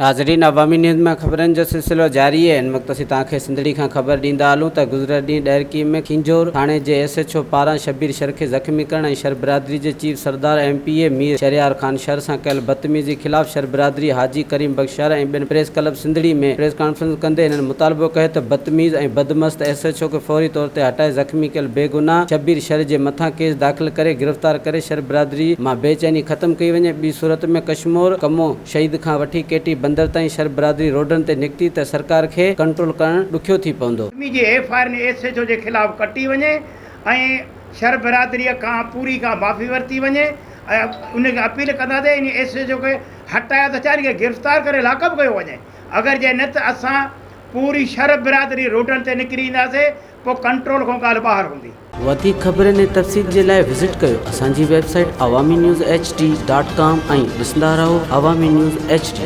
ناظرين عوامي نيوز ۾ خبرن جو سلسلو جاري آهي هن وقت اسين توهان کي سنڌڙي کان خبر ڏيندا هلون ته گذريل ڏينهن ڏهرڪي ۾ کينجهور ٿاڻي جي ايس ايڇ او پاران شبير شر کي زخمي ڪرڻ ۽ شر برادري جي chief Sardar M P A Mir Shehryar Khan Shar سان ڪيل بدتميزي خلاف شر برادري حاجي ڪريم بخش شر ۽ ٻين پريس ڪلب سنڌڙي ۾ پريس ڪانفرنس ڪندي هنن مطالبو ڪيو ته بدتميز ۽ بدمست ايس ايڇ او کي فوري طور تي هٽائي زخمي ڪيل بيگناهه شبير شر جي مٿان ڪيس داخل ڪري گرفتار ڪري شر برادري مان بيچيني ختم ڪئي وڃي ٻي صورت ۾ ڪشمور ڪمو شهيد کان وٺي ڪيٽي بندر تائين شھر برادري روڊن تي نڪتي ته سرڪار کي ڪنٽرول ڪرڻ ڏکيو ٿي پوندو. زخمي جي F I R S H O جي خلاف ڪٽي وڃي ۽ شھر برادري کان پوري کان معافي ورتي وڃي ۽ ان کي اپيل ڪنداسين ان ايس ايڇ او کي هٽايو ته ڇا ان کي گرفتار ڪري لاڪپ ڪيو وڃي اگر جي نه ته اسان پوري شھر برادري روڊن تي نڪري اينداسين پوء ڪنٽرول کان ڳالهه ٻاهر هوندي. وڌيڪ خبرن ۽ تفصيل جي لاء وزٽ ڪيو اسان جي website Awami news H D dot com ۽ ڏسندا رهو عوامي نيوز ايڇ ڊي.